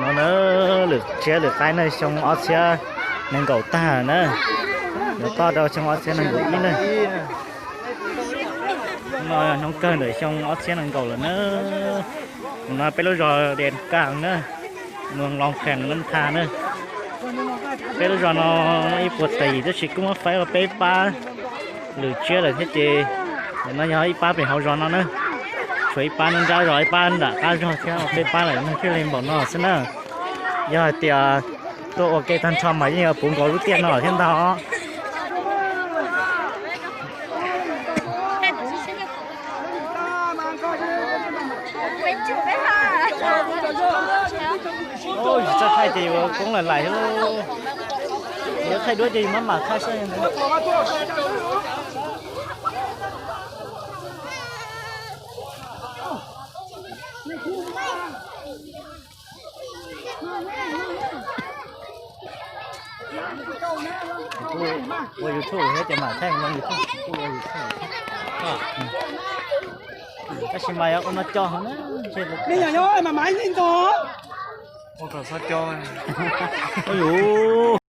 No na, lwm tsiab lwm qaib na, xyoo ob txhiab nees nkaum tag na, yuav toj rau xyoo ob txhiab nees nkaum ib na. No hnub kawg ntawm xyoo ob txhiab nees nkaum lawm na. Mus no peb lub zos Des Kas na, moos Loos Khees Nab Tha na. Peb lub zos no ib puas tis tab sis kuj muab faib ua peb pab lwm tsiab lawm thiab ces, no yog ib pab pem hauv zos no na. Tshuav ib pab nruab nrab zos, ib pab nram qab zos thiab, peb pab lawm neeg thiaj li npaum no xwb na. Yog hais tias tuaj ua ke tag nrho mas yeej yuav puv nkaus lub tiaj no thiab ntag. Yus txawj thaij ces yus koob lais lais thiab lauj. Yus thaij duab ces yus maj mam thaij saib. Ua YouTube thiab ces mam thaij ua YouTube, kuj ua YouTube. Tab sis mas yuav ua no co hov na, ntshe lawv, ua kom txhob co. Ua yus